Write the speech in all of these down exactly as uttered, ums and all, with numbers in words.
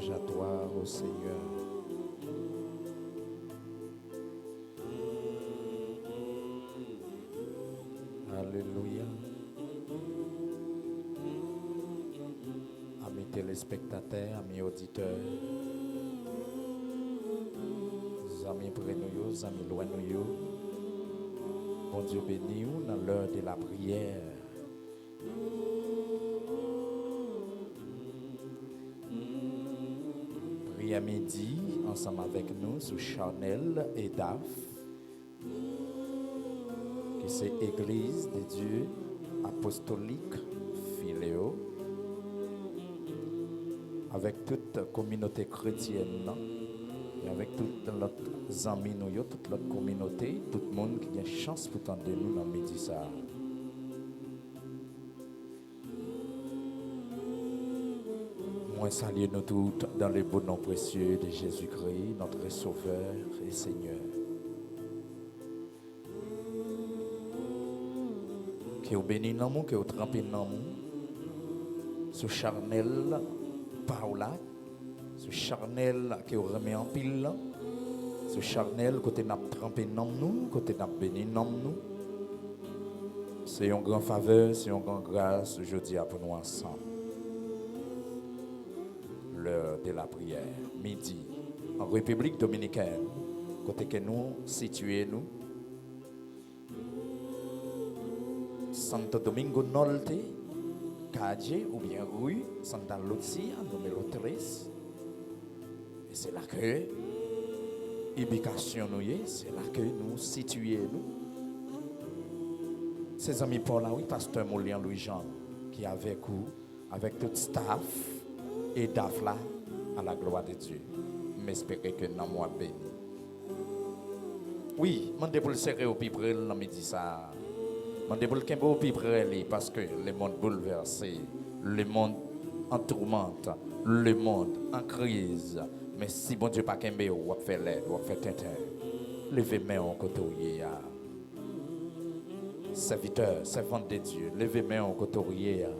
Louange à toi, ô Seigneur. Alelouya. Ami telespektatè, ami oditè, zanmi pre nou yo, zanmi lwen nou yo, Bondye beni w nan lè de la priyè. Priyè midi ansanm avèk nou sou chanèl EDAF, ki se Église de Dieu Apostolique Philéo, avèk tout kominote kretyèn nan, e avèk tout lòt zanmi nou yo, tout lòt kominote, tout moun ki gen chans pou tande nou nan midi sa a. Mwen salye nou tout dans le beau nom précieux de Jésus-Christ, notre Sauveur et Seigneur. Ke w beni nanm ou, ke w tranpe nanm ou sou chanèl pa w la, sou chanèl ke w renmen anpil la, sou chanèl kote n ap tranpe nanm nou, kote n ap beni nanm nou. Se yon gran favè, se yon gran gras jodi a pou nou ansanm. Lè de la priyè, midi, an Repiblik Dominikèn, kote ke nou sitiye nou, Santo Domingo Norte, kadye oubyen ri Santa Lucia, nimewo tres. E se la ke ibikasyon nou ye, se la ke nou sitiye nou. Se zanmi pa w la, wi, pastè Molian Louis Jean, ki avèk ou, avèk tout staff EDAF la, à la gloire de Dieu. M espere ke nanm w ap beni. Wi, mande pou l sere w pi pre l nan midi sa a. Mande pou l kenbe w pi pre li, paske le monde bouleversé, le monde en tourmente, le monde en crise. Men si Bondye pa kenbe w, w ap fè lèd, w ap fè tenten. Leve men w kote w ye a. Sèvitè, sèvant de Dye, leve men w kote w ye a.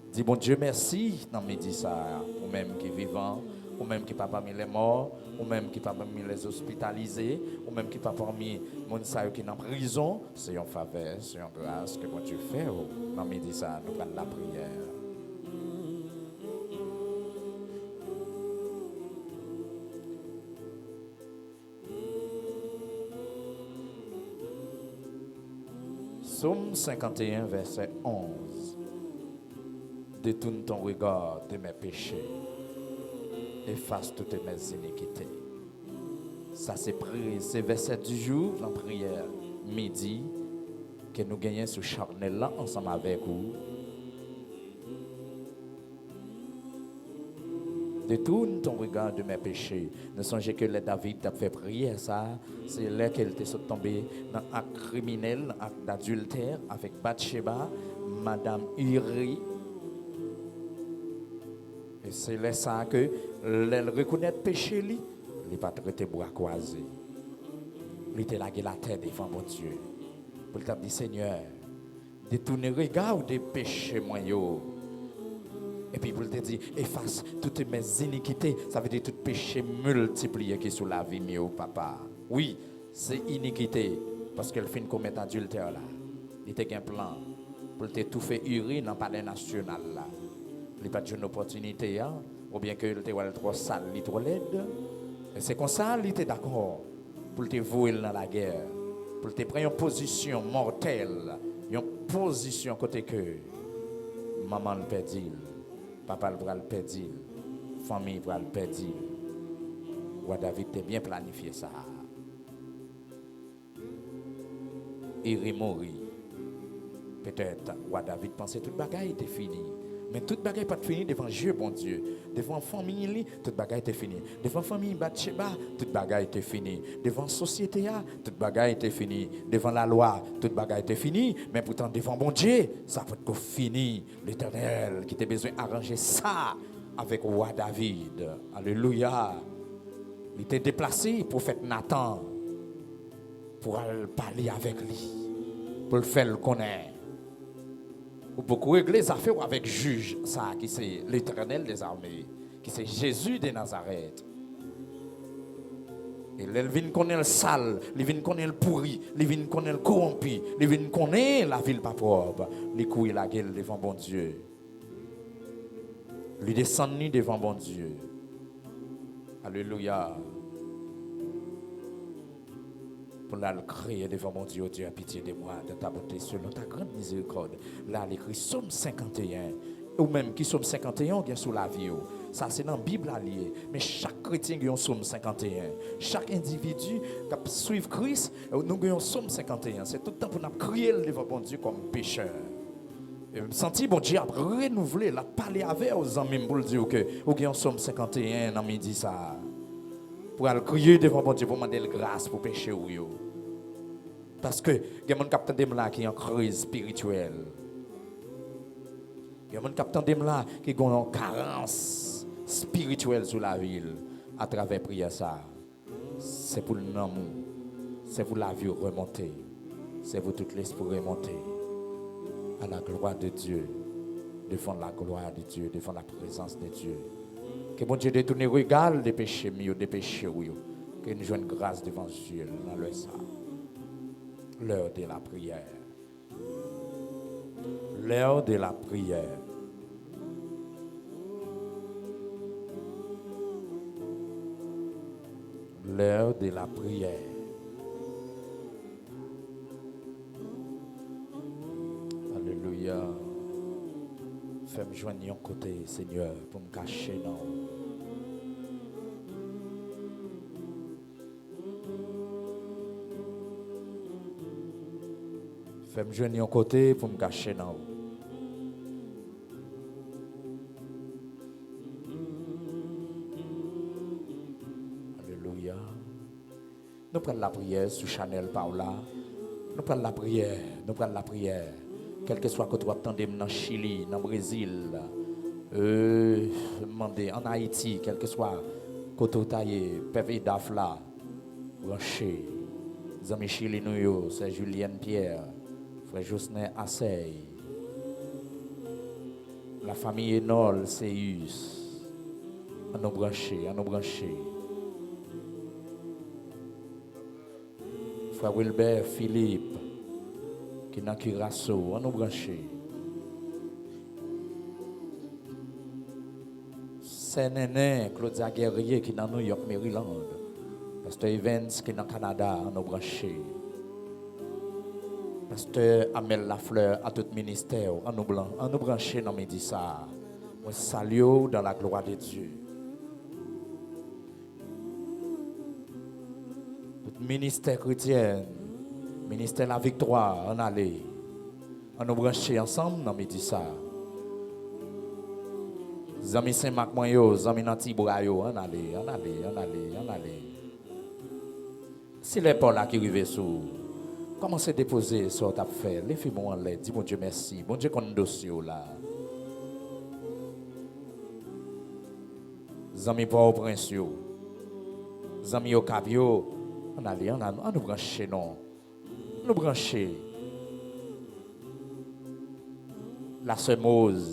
Di Bondye mèsi nan midi sa a, ou menm ki vivan, ou menm ki pa pami lè mò, ou menm ki pa pami lè ospitalize, ou menm ki pa pami moun sa yo ki nan prizon. Se yon favè, se yon gras ke Bondye fè w nan midi sa a. Nou pral lapriyè. Psaume cinquante et un, verset onze. Détourne ton regard de mes péchés, efface toutes mes iniquités. Sa se pri, se vèsè di jou nan priyè midi ke nou genyen sou chanèl la ansanm avèk ou. Détourne ton regard de mes péchés. Nou sonje ke lè David t ap fè priyè sa a, se lè ke l te sot tonbe nan ak kriminèl, nan ak dadiltè avèk Batcheba, madanm Iri. E se lè sa a ke lè l rekonèt peche li, li pa t rete bra kwaze. Li te lage l atè devan Bondye. Pou l t ap di, Senyè, détourne rega w de peche mwen yo. Epi pou l te di, efface toutes mes iniquités, sa vle di tout peche miltipliye ki sou lavi m yo, Papa. Wi, se inikite, paske l fin komèt adiltè la. Li te gen plan pou l te toufe Iri nan palè nasyonal la. Li pa t jwenn opòtinite a, oubyen ke l te wè l twò sal, li twò lèd. E se konsa li te dakò pou l te voye l nan lagè, pou l te pran yon pozisyon mòtèl, yon pozisyon kote ke manman l pèdi l, papa l pral pèdi l, fanmi pral pèdi l. Wa David te byen planifye sa a. Iri mouri. Petèt, wa David panse tout bagay te fini. Men tout bagay pa t fini devan je Bondye. Devan fanmi li, tout bagay te fini. Devan fanmi Batcheba, tout bagay te fini. Devan sosyete a, tout bagay te fini. Devan lalwa, tout bagay te fini. Men poutan, devan Bondye, sa potko fini. Letènèl ki te bezwen aranje sa avèk wa David. Alelouya! Li te deplase pwofèt Natan pou al pale avèk li, pou l fè l konnen ou poko regle zafè w avèk jij sa a ki se Letènèl dèzame, Se Jezi de Nazarèt. E lè l vin konnen l sal, li vin konnen l pouri, li vin konnen l kowonpi, li vin konnen lavi l pa pwòp, li kouri lage l devan Bondye. Li desann li devan Bondye. Alelouya. Pou l al kriye devan Bondye, ô Dieu, aie pitié de moi, dans ta bonté, selon ta grande miséricorde. La, l ekri Sòm senkanteyen. Ou menm ki Sòm senkanteyen w gen sou lavi w. Sa se nan Bib la li ye. Men chak kretyen gen yon Sòm senkanteyen. Chak endividi k ap swiv Kris, nou gen yon Sòm senkanteyen. Se tout tan pou n ap kriye l devan Bondye kòm pechè. E m santi Bondye ap renouvle, l ap pale avè w, zanmi m, pou l di w ke ou gen yon Sòm senkanteyen nan midi sa a. Pou al kriye devan Bondye, pou mande l gras pou peche w yo. Paske gen moun k ap tande m la ki an kriz espirityèl. Gen moun k ap tande m la ki gen yon karans espirityèl sou lavi l atravè priyè sa a. Se pou nanm ou, se pou lavi w remonte, se pou tout lespri remonte. À la gloire de Dieu, devant la gloire de Dieu, devant la présence de Dieu. Ke Bondye detounen rega l de peche m yo, de peche w yo. Ke n jwenn gras devan zye l nan lè sa. L'heure de la prière. L'heure de la prière. L'heure de la prière. Alelouya. Fè m jwenn yon kote, Senyè, pou m kache nan ou. Fè m jwenn yon kote pou m kache nan ou. Alelouya. Nou pral lapriyè sou chanèl pa w la. Nou pral lapriyè, nou pral lapriyè. Kèlkeswa kote w ap tande m nan Chili, nan Brezil, euh, m mande, ann Ayiti, kèlkeswa kote w ta ye, pèp EDAF la, branche. Zanmi Chili nou yo, sè Julienne Pierre, frè Josnen Asèy, la famille Enol Seyus, ann nou branche, ann nou branche. Frè Wilbert Philippe, ki nan Kiraso, ann nou branche. Sè Nènè, Claudia Guerrier, ki nan New York, Maryland. Pastè Evans, ki nan Kanada, ann nou branche. Pastè Amel Lafleur, a tout ministè w, ann nou blan-, ann nou branche nan midi sa a. Mwen salye w dans la gloire de Dieu. Tout ministè kretyen, ministè laviktwa, ann ale. Ann nou branche ansanm nan midi sa a. Zanmi Sen Mak mwen yo, zanmi nan ti bra yo, ann ale, ann ale, ann ale, ann ale. Si lè pa w la ki rive sou ou, kòmanse depoze sa w t ap fè. Leve men w anlè, di Bondye mèsi. Bondye konn dosye w la. Zanmi Pòtoprens yo, zanmi Okap yo, ann ale, ann, ann nou branche non. Nou branche. Lasè Moz,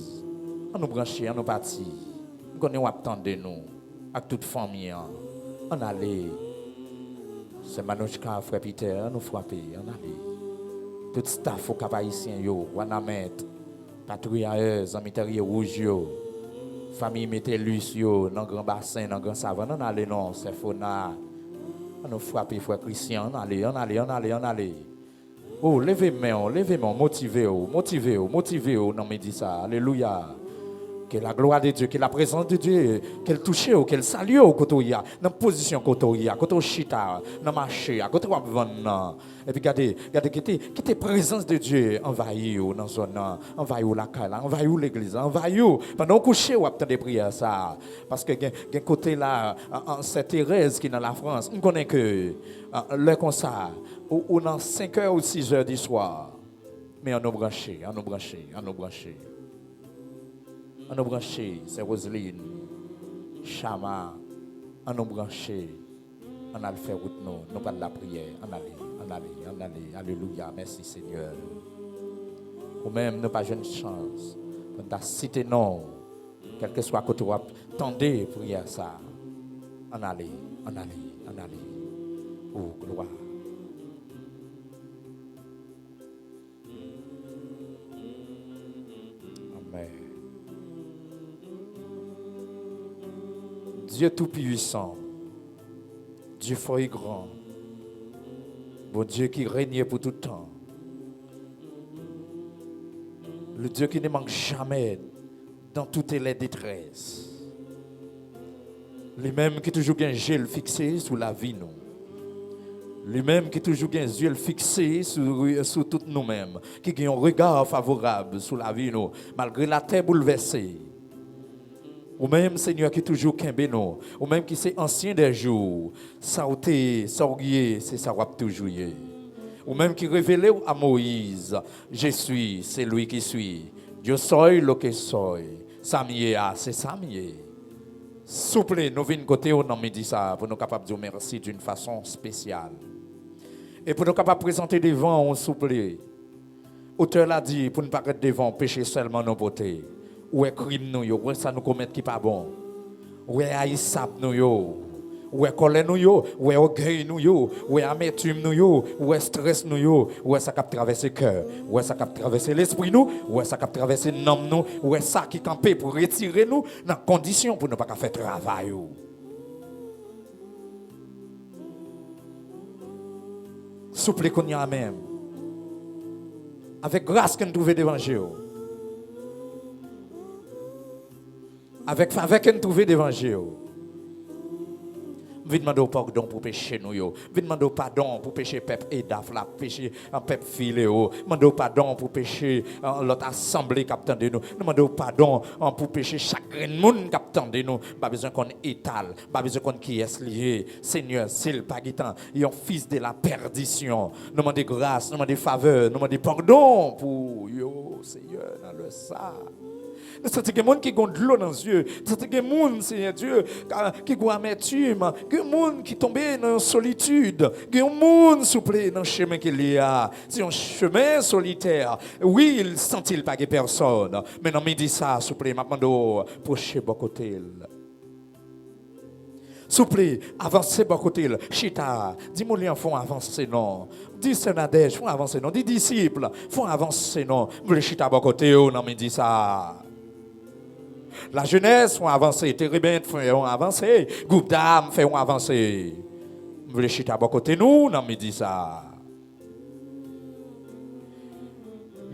ann nou branche, ann nou pati. M konnen w ap tande nou ak tout fanmi an. Ann ale. Sè Manouchka, frè Pitè, ann nou frape, ann ale. Tout staff Okap Ayisyen yo, Wanament, Patriayè, zanmi Tèrye Wouj yo, fanmi Metellus yo, nan Gran Basen, nan Gran Savann, ann ale non, sè Fona. Ann nou frape, frè Christian, ann ale, ann ale, ann ale, ann ale. O, leve men w, leve men w, motive w, motive w, motive w nan midi sa a. Alelouya. Que la gloire de Dieu, que la présence de Dieu, ke l touche w, ke l salye w kote w ye a, nan pozisyon kote w ye a, kote w chita, nan mache a, kote w ap vann nan. Epi gade, gade, kite, kite prezans de Dye anvayi w nan zòn nan, anvayi w lakay la, anvayi w legliz la, anvayi w pandan w kouche w ap tande priyè sa a. Paske gen, gen kote la, an, an, sè Terèz ki nan Lafrans, m konnen ke, an, lè konsa, ou, ou nan senk è ou sis è di swa. Men ann nou branche, ann nou branche, ann nou branche. Ann nou branche, sè Roseline, Chama, ann nou branche, ann al fè wout nou, nou pral lapriyè, ann ale, ann ale, ann ale, alelouya, mèsi Senyè. Ou menm, nou pa jwenn chans pou n ta site non w, Kèlkeswa kote w ap tande priyè sa, ann ale, ann ale, ann ale. O, glwa. Amèn. Dieu Tout-Puissant, Dieu fort et grand, Bondye ki renye pou tout tan, le Dieu qui ne manque jamais dans toutes les détresses. Li menm ki toujou gen je l fikse sou lavi nou. Li menm ki toujou gen zye l fikse sou, sou tout nou menm, ki gen yon rega favorab sou lavi nou, malgre latè boulvèse. Ou menm, Senyè, ki toujou kenbe nou. Ou menm ki se ansyen dè jou. Sa w te, sa w ye, se sa w ap toujou ye. Ou menm ki revele w a Moyiz, Je suis celui qui suis. Yo soy lo que soy. Sa m ye a, se sa m ye. Souple, nou vin kote w nan midi sa a pou nou kapab di w mèsi d'une façon spéciale. E pou nou kapab prezante devan w, souple. Otè la di pou n pa ret devan w, peche sèlman nou pote. Ou wè krim nou yo, ou wè sa nou komèt ki pa bon. Ou wè ayisab nou yo, ou wè kòlè nou yo, ou wè ògèy nou yo, ou wè amètim nou yo, ou wè strès nou yo, ou wè sa k ap travèse kè, ou wè sa k ap travèse lespri nou, ou wè sa k ap travèse nanm nou, ou wè sa ki kanpe pou retire nou nan kondisyon pou nou pa ka fè travay ou. Souple kounye a menm. Avèk gras ke n twouve devan je w. Avèk favè ke n twouve devan je w. M vin mande w padon pou peche nou yo. M vin mande w padon pou peche pèp Edaf la, peche, an, pèp Fileo. Mande w padon pou peche, an, lòt asanble k ap tande nou. Nou mande w padon, an, pou peche chak grenn moun k ap tande nou. M pa bezwen konn eta l. M pa bezwen konn kiyès li ye. Senyè, si l pa gentan yon fis de la pèdisyon, nou mande gras, nou mande favè, nou mande padon pou yo, Senyè, nan lè sa. Nou santi gen moun ki gon dlo nan zye. Nou santi gen moun, Senyè Dye, ka, ki gon amètim. Gen moun ki tonbe nan yon solitid. Gen yon moun, souple, nan chemen ke li a. Se yon chemen solitè. Wi, l santi l pa gen pèsòn. Men nan midi sa, souple, m ap mande w pwoche bò kote l. Souple, avanse bò kote l. Chita. Di moun li an fè w avanse non. Di sè Nadège, fè w avanse non. Di disip, fè w avanse non. M vle chita bò kote w nan midi sa. Lajenès, fè w avanse. Teribent, fè w avanse. Gwoup dam, fè w avanse. M vle chita bò kote nou nan midi sa.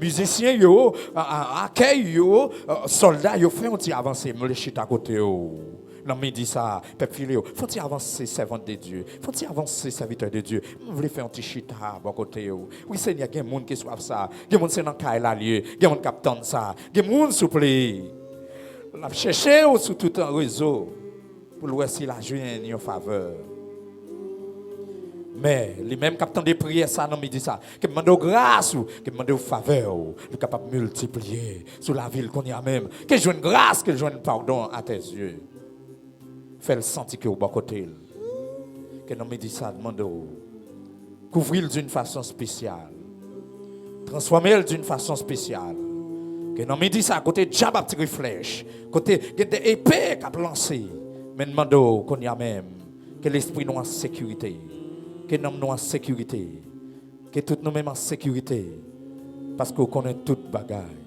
Mizisyen yo, a, a, akèy yo, a, sòlda yo, fè yon ti avanse, m vle chita kote w. Nan midi sa, pèp Fileo, fè yon ti avanse, sèvant de Dye. Fè yon ti avanse, sèvitè de Dye. M vle fè yon ti chita bò kote w. Wi, Senyè, gen moun ki swaf sa. Gen moun se nan kay la l ye. Gen moun k ap tann sa. Gen moun, souple, l ap chèche w sou tout rezo. Pou l wè si l a jwenn yon favè. Men, li menm k ap tande priyè sa nan midi sa, ke m mande w gras ou, ke m mande w favè ou, li kapab miltipliye sou lavi l kounye a menm. Ke l jwenn gras, ke l jwenn padon a tes yeux. Fè l santi ke w bò kote l. Ke nan midi sa, n mande w kouvri l d'une façon spéciale. Transfòme l d'une façon spéciale. Ke nan midi sa, kote dyab ap tire flèch, kote gen de epe k ap lanse, men n mande w kounye a menm, ke lespri nou an sekirite, ke nanm nou an sekirite, ke tout nou menm an sekirite, paske w konnen tout bagay.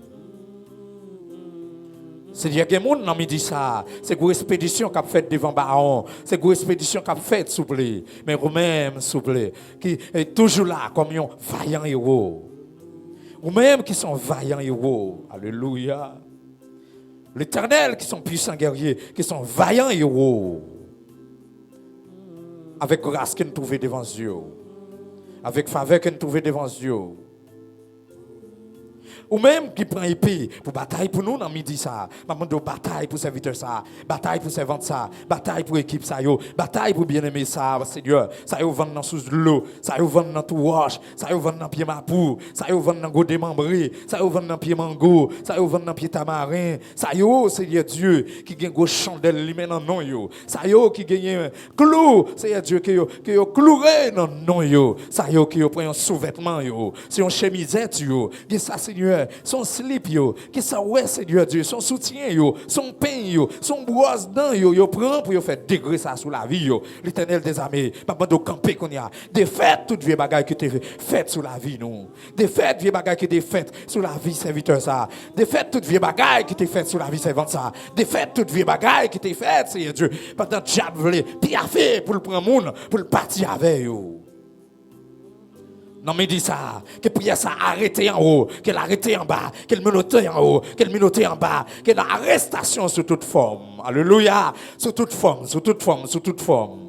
Senyè, gen moun nan midi sa, se gwo espedisyon k ap fèt devan Bawon, se gwo espedisyon k ap fèt, souple. Men ou menm, souple, ki, eh, toujou la kòm yon vayan ewo. Ou menm ki se yon vayan ewo. Alelouya. Letènèl ki se yon pwisan gèrye, ki se yon vayan ewo. Avèk gras ke n twouve devan zye w. Avèk favè ke n twouve devan zye w. Ou menm ki pran epe pou batay pou nou nan midi sa a. M ap mande w batay pou sèvitè sa a, batay pou sèvant sa a, batay pou ekip sa yo, batay pou byeneme sa a, Senyè. Sa yo vann nan sous dlo, sa yo vann nan twou wòch, sa yo vann nan pye mapou, sa yo vann nan gwo demanbre, sa yo vann nan pye mango, sa yo vann nan pye tamaren, sa yo, Senyè Dye, ki gen gwo chandèl limen nan non yo, sa yo ki genyen klou, Senyè Dye, ke yo, ke yo kloure nan non yo, sa yo ke yo pran yon souvètman yo, se yon chemizèt yo, gen sa, Senyè, se yon slip yo, kisa w wè, Senyè Dye, se yon soutyen yo, se yon peny yo, se yon bwòs dan yo, yo pran pou yo fè degre sa sou lavi yo. Letènèl dezame, m ap mande w kanpe kounye a. Defèt tout vye bagay ki te fèt sou lavi nou. Defèt vye bagay ki te fèt sou lavi sèvitè sa. Defèt tout vye bagay ki te fèt sou lavi sèvant sa. Defèt tout vye bagay ki te fèt, Senyè Dye, pandan dyab vle pyafe pou l pran moun, pou l pati avè yo. Nan midi sa, ke priyè sa arete anwo, ke l arete anba, ke l minote anwo, ke l minote anba, ke l arestasyon sou tout fòm. Alelouya! Sou tout fòm, sou tout fòm, sou tout fòm.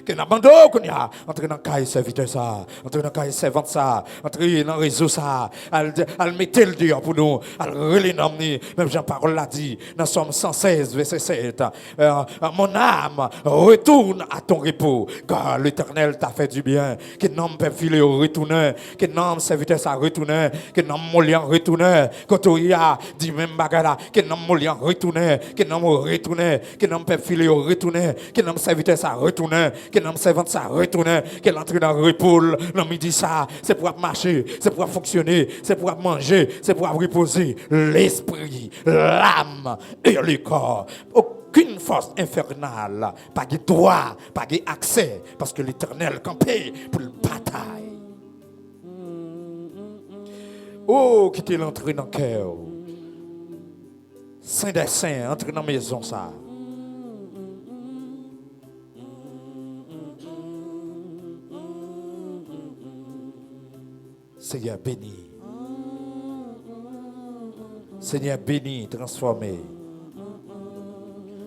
Ke n ap mande w kounye a, antre nan kay sèvitè sa, antre nan kay sèvant sa, antre nan rezo sa, al, al mete l deyò pou nou, al rele nanm li, menm jan pawòl la di nan Sòm san sèz, vèsè sèt, euh, mon âme, retourne à ton repos, car l'Éternel t'a fait du bien. Ke nanm pèp File yo retounen, ke nanm sèvitè sa retounen, ke nanm Molyan retounen, kote w ye a, di menm bagay la, ke nanm Molyan retounen, ke nanm ou retounen, ke nanm pèp File yo retounen, ke nanm sèvitè sa retounen, ke nanm sèvant sa retounen, ke l antre nan repo l nan midi sa. Se pou w ap mache, se pou w ap fonksyone, se pou w ap manje, se pou w ap repoze. Lespri, lam e le kò. Okenn fòs enfènal pa gen dwa, pa gen aksè, paske Letènèl kanpe pou l batay. O, kite l antre nan kè w. Sen dè sen, antre nan mezon sa. Senyè, beni. Senyè, beni, transfòme.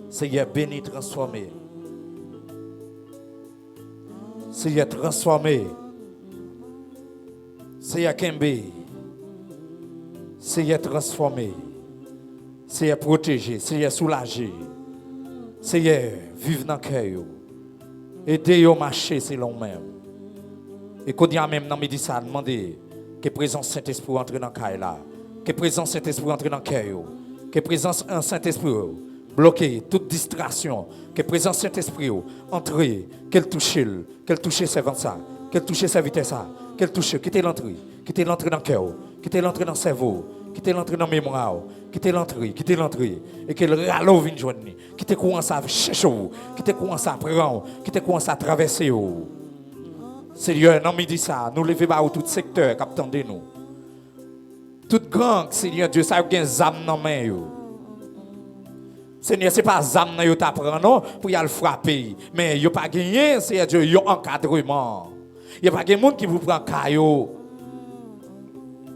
Senyè, beni, transfòme. Senyè, transfòme. Senyè, kenbe. Senyè, transfòme. Senyè, pwoteje. Senyè, soulaje. Senyè, viv nan kè yo. Ede yo mache selon w menm. E kounye a menm nan midi sa, n mande ke prezans Sentespri w antre nan kay la. Ke prezans Sentespri w antre nan kè yo. Ke prezans an Sentespri w bloke tout distrasyon. Ke prezans Sentespri w antre, ke l touche l, ke l touche sèvant sa, ke l touche sèvitè sa, ke l touche, kite l antre, kite l antre nan kè w, kite l antre nan sèvo w, kite l antre nan memwa w, kite l antre, kite l antre, e ke l rale w vin jwenn li. Kite kouran sa chèche w, kite kouran sa pran w, kite kouran sa travèse w. Senyè, nan midi sa, nou leve ba ou tout sektè k ap tande nou. Tout gang, Senyè Dye, sa yo gen zam nan men yo. Senyè, se pa zam nan yo ta pran non pou y al frape, men yo pa genyen, Senyè Dye, yon ankadreman. Yo pa gen moun ki pou pran ka yo.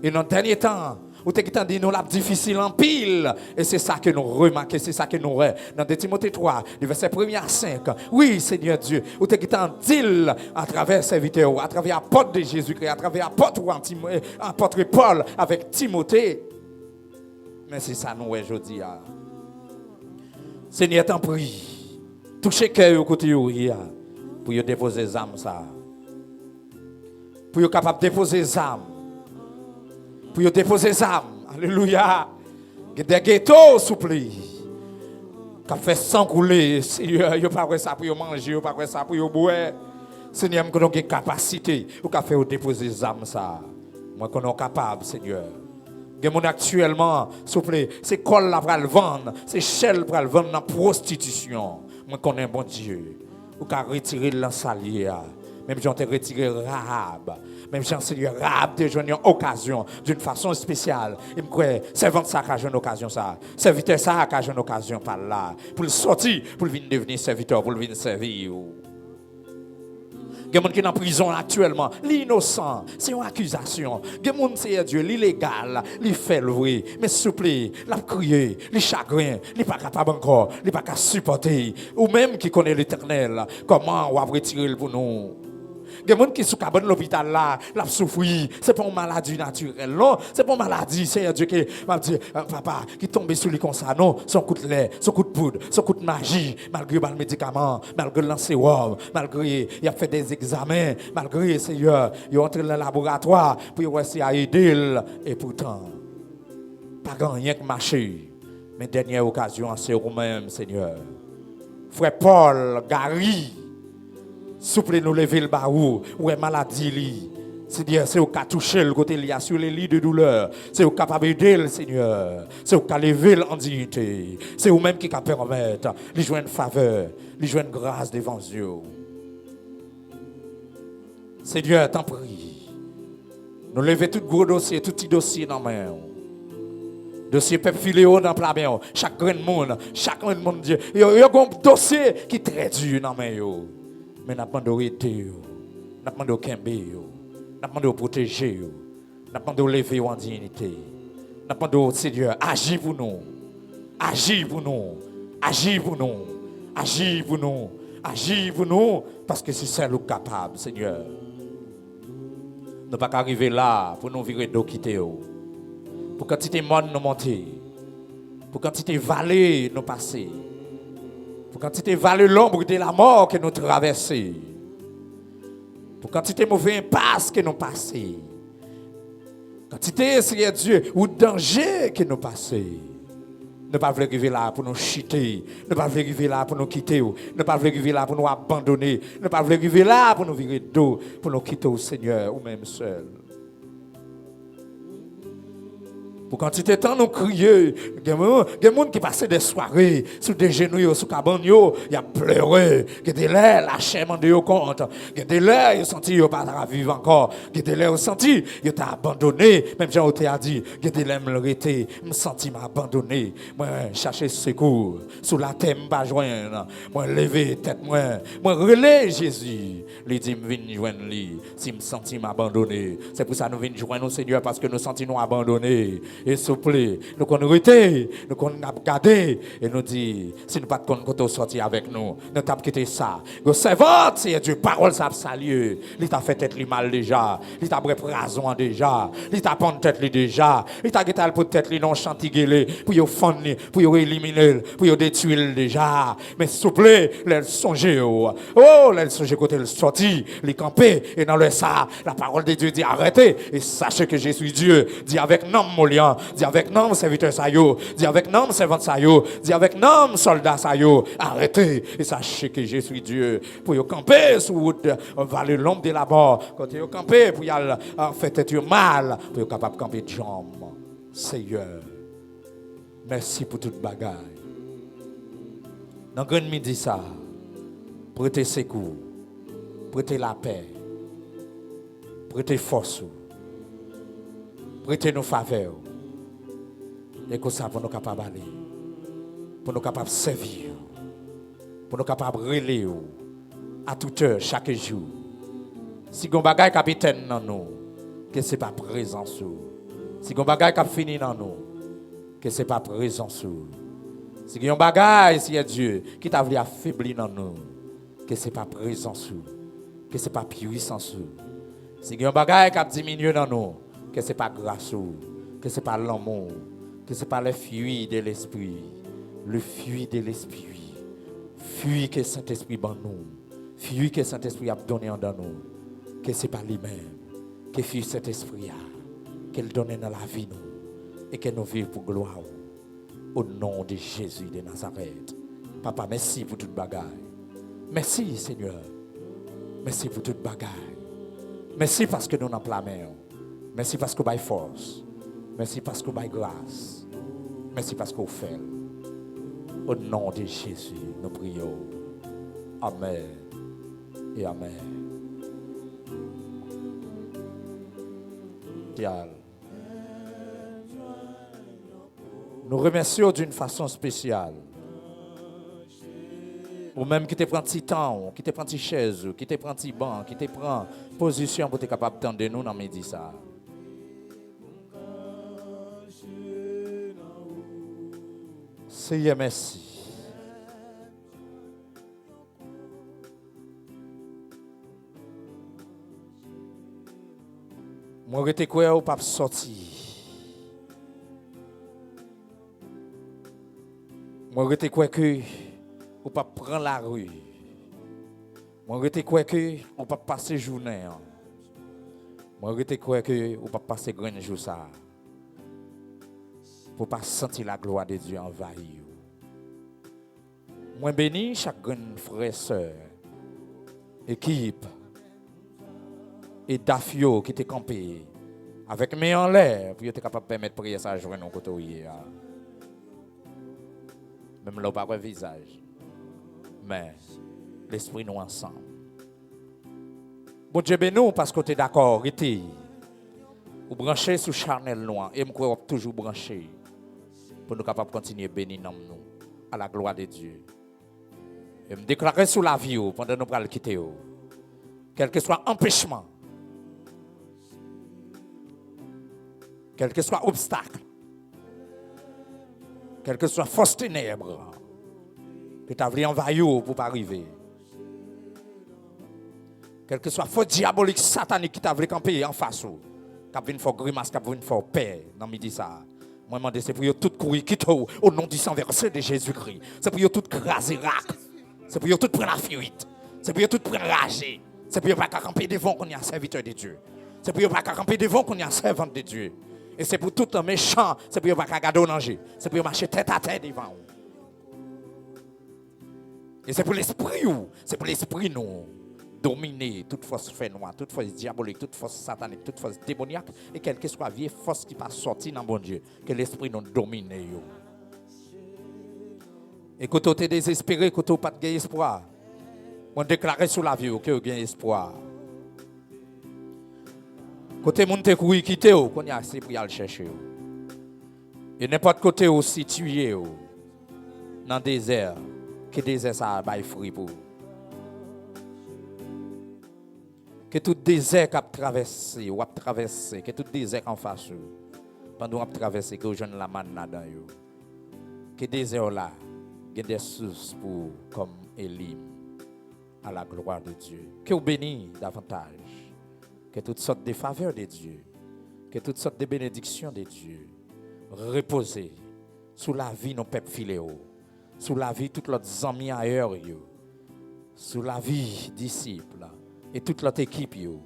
E nan dènye tan, ou te gentan di nou l ap difisil anpil. E se sa ke nou remake, se sa ke nou wè nan de Timote twa, de vèsè premye a senk. Wi, Senyè Dye, ou te gentan di l atravè sèvitè ou, atravè apòt de Jezikri, atravè apòt ou, Tim-, eh, apòt Pòl avèk Timote. Men se sa nou wè jodi a. Senyè, tanpri, touche kè yo kote yo ye a, pou yo depoze zam sa a. Pou yo kapab depoze zam. Pou yo depoze zam. Alelouya. Gen de geto, souple, k ap fè san koule, Senyè, yo pa wè sa pou yo manje, yo pa wè sa pou yo bwè. Senyè, m konnen w gen kapasite, ou ka fè yo depoze zam sa a. Mwen konnen w kapab, Senyè. Gen moun aktyèlman, souple, se kò l la pral vann, se chè l pral vann nan pwostitisyon. Mwen konnen, Bondye, ou ka retire l nan sa l ye a. Menm jan w te retire Rahab. Menm jan, Senyè, Rahab te jwenn yon okazyon d'une façon spéciale. E m kwè, sèvant sa a ka jwenn okazyon sa a. Sèvitè sa a ka jwenn okazyon pa l la. Pou l sòti, pou l vin devni sèvitè w, pou l vin sèvi w. Gen moun ki nan prizon aktyèlman. Li inosan. Se yon akizasyon. Gen moun, Senyè Dye, li legal. Li fè l vre. Men souple, l ap kriye. Li chagren. Li pa kapab ankò. Li pa ka sipòte. Ou menm ki konnen, Letènèl, kòman w ap retire l pou nou. Gen moun ki sou kabann lopital la, l ap soufri. Se pa yon maladi natirèl, non. Se pa yon maladi, Senyè Dye, ke m ap di, eh, papa, ki tonbe sou li konsa, non. Se yon kout lè, se yon kout poud, se yon kout maji. Malgre yo ba l medikaman, malgre l nan sewòm, malgre y ap fè dèzegzamen, malgre, Senyè, yo antre l nan laboratwa pou yo wè si y a ede l. Epoutan, pa gen anyen k mache. Men dènyè okazyon an se ou menm, Senyè. Frè Pòl Gary, souple, nou leve l ba ou. Ou wè maladi li. Senyè, se ou k ka touche l kote l ye a, sur les lits de douleur. Se ou k kapab ede l, Senyè. Se ou k ka leve l an diyite. Se ou menm ki ka pèmèt li jwenn favè, li jwenn gras devan zye w. Senyè, tanpri, nou leve tout gwo dosye, tout ti dosye nan men w. Dosye pèp Filewo nan pla men w. Chak grenn moun, chak grenn moun, Dye, yo, yo gen yon dosye ki trè di nan men yo. Men n ap mande w ede yo. N ap mande w kenbe yo. N ap mande w pwoteje yo. N ap mande w leve yo an diyite. N ap mande w, Senyè, aji pou nou. Aji pou nou. Aji pou nou. Aji pou nou. Aji pou nou. Paske se sèl ou k kapab, Senyè. Nou pa ka rive la pou nou vire do kite w. Pou kantite mòn nou monte, pou kantite vale nou pase, pou kantite vale lonb de la mò ke nou travèse, pou kantite move enpas ke nou pase, kantite, Seyè Dye, wout danje ke nou pase. Nou pa vle rive la pou nou chite. Nou pa vle rive la pou nou kite w. Nou pa vle rive la pou nou abandone. Nou pa vle rive la pou nou vire do, pou nou kite w, Senyè, ou menm sèl. Pou kantite tan nou kriye, gen moun, gen moun ki pase de sware sou de jenou yo, sou kabann yo, y ap plere. Gen de lè, lachè mande yo kont. Gen de lè, yo santi yo pa ta viv ankò. Gen de lè, yo santi yo ta abandone. Menm jan Ote a di, gen de lè m rete, m santi m abandone. Mwen chache sekou sou latè, m pa jwenn. Mwen leve tèt mwen, mwen rele Jezi. Li di m vin jwenn li si m santi m abandone. Se pou sa nou vin jwenn ou, Senyè, paske nou santi nou abandone. E souple, nou konn rete, nou konn ap gade, e nou di, si nou pa t konn kote w sòti avèk nou, nou t ap kite sa. Yon sèvant, Seyè Dye, pawòl sa ap salye. Li ta fè tèt li mal deja. Li ta bwè pwazon an deja. Li ta pann tèt li deja. Li ta gentan al pot tèt li nan yon chantigele pou yo fann li, pou yo elimine l, pou yo detwi l deja. Men souple, lè l sonje w, o, lè l sonje kote l sòti, li kanpe. E nan lè sa a, la parole de Dieu dit, arrêtez et sachez que je suis Dieu. Di avèk nanm moli an, di avèk nanm sèvitè sa yo, di avèk nanm sèvant sa yo, di avèk nanm sòlda sa yo, arete e sache ke je suis Dieu. Pou yo kanpe sou wout vale lonb de la mò, kote yo kanpe pou y al, a, fè tèt yo mal, pou yo kapab kanpe djanm. Seyè, mèsi pou tout bagay. Nan grenn midi sa, prete sekou, prete lapè, prete fòs ou, prete nou favè ou. E konsa pou nou kapab ale, pou nou kapab sèvi ou, pou nou kapab rele ou, a tout heure, chak jou. Si gen yon bagay k ap etèn nan nou, ke se pa prezans ou. Si gen yon bagay k ap fini nan nou, ke se pa prezans ou. Si gen yon bagay, Seyè Dye, ki ta vle afebli nan nou, ke se pa prezans ou, ke se pa pwisans ou. Si gen yon bagay k ap diminye nan nou, ke se pa gras ou, ke se pa lanmou ou, ke se pa le fwi de lespri, le fwi de lespri, fwi ke Sentespri ban nou, fwi ke Sentespri ap donnen andan nou, ke se pa li menm, ke fwi Sentespri a, ke l donnen nan lavi nou, e ke nou viv pou glwa ou. O non de Jezi de Nazarèt. Papa, mèsi pou tout bagay. Mèsi, Senyè. Mèsi pou tout bagay. Mèsi paske nou nan pla men w. Mèsi paske w bay fòs. Mèsi paske w bay gras. Mèsi paske w fè l. O non de Jezi, nou priye w. Amèn e amèn. Dyal. Nou remèsye w d'une façon spéciale. Ou menm ki te pran ti tan w, ki te pran ti chèz ou, ki te pran ti ban, ki te pran pozisyon pou te kapab tande nou nan midi sa a. Seyè, mèsi. Mwen rete kwè ou p ap sòti. Mwen rete kwè ke ou p ap pran lari. Mwen rete kwè ke ou p ap pase jounen an. Mwen rete kwè ke ou p ap pase grenn jou sa a. Pou w pa santi laglwa de Dye anvayi w. Mwen beni chak grenn frè, sè, ekip e daf yo ki te kanpe avèk men anlè pou yo te kapab pèmèt priyè sa a jwenn ou kote w ye a. Menm lè w pa wè vizaj, men lespri nou ansanm. Bondye beni w paske w te dakò rete. Ou branche sou chanèl nou an, e m kwè w ap toujou branche pou nou kapab kontinye beni nanm nou. A la glwa de Dye. E m deklare sou lavi w pandan nou pral kite w. Kèlkeswa anpechman, kèlkeswa obstak, kèlkeswa fòs tenèb ki ta vle anvayi w pou w pa rive, kèlkeswa fòs dyabolik, satanik ki ta vle kanpe anfas ou, k ap vin fè w grimas, k ap vin fè w pè nan midi sa a, mwen mande se pou yo tout kouri kite w, o non di san vèse de Jezikri. Se pou yo tout kraze rak. Se pou yo tout pran lafiwit. Se pou yo tout pran raje. Se pou yo pa ka kanpe devan w kounye a, sèvitè de Dye. Se pou yo pa ka kanpe devan w kounye a, sèvant de Dye. E se pou tout mechan, se pou yo pa ka gade w nan je. Se pou yo mache tèt atè devan w. E se pou lespri w, se pou lespri nou domine tout fòs fènwa, tout fòs dyabolik, tout fòs satanik, tout fòs demonyak, e kèlkeswa vye fòs ki pa sòti nan Bondye, ke lespri nou domine yo. E kote w te dezespere, kote w pa t gen espwa, mwen deklare sou lavi w ke w gen espwa. Kote moun te kouri kite w, kounye a se pou y al chèche w. E nenpòt kote w sitiye w nan dezè, ke dezè sa a bay fri pou ou. Ke tout dezè k ap travèse, w ap travèse, ke tout dezè k anfas ou, pandan w ap travèse, ke w jwenn lamann ladan yo. Ke dezè w la gen de sous pou ou kòm Elim. À la gloire de Dieu. Ke w beni davantaj. Ke tout sòt de favè de Dye, ke tout sòt de benediksyon de Dye repoze sou lavi nou pèp Fileo, sou lavi tout lòt zanmi ayè yo, sou lavi disip e tout lòt ekip yo,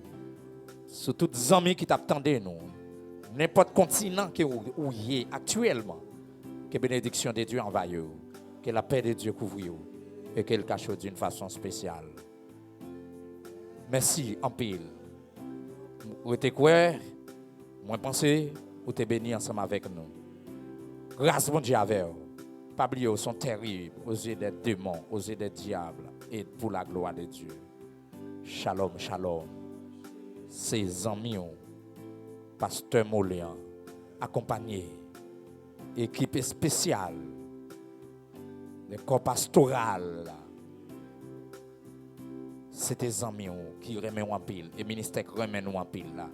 sou tout zanmi ki t ap tande nou, nenpòt kontinan ke ou, ou ye aktyèlman, ke benediksyon de Dye anvayi w, ke lapè de Dye kouvri w, e ke l kache w d'une façon spéciale. Mèsi anpil. Ou te kwè, mwen panse ou te beni ansanm avèk nou. Gras Bondye avè w. Pa bliye w se yon tèrib aux yeux des démons, aux yeux des diables, et pour la gloire de Dieu. Shalom, shalom. Se zanmi w, pastè Molen an, akonpanye ekip espesyal, le kò pastoral la. Se te zanmi w ki renmen w anpil, e ministè k renmen nou anpil la.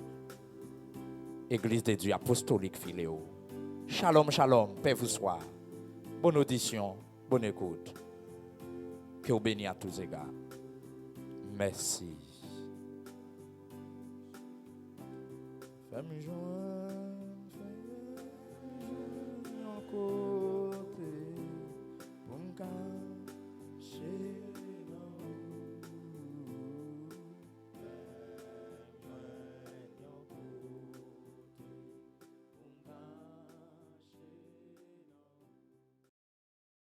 Eglise de Dieu Apostolique Fileo. Shalom, shalom, pè vouswa. Bonne audition, bonne écoute. Ke w beni à tous égards. Mèsi. Fè m jwenn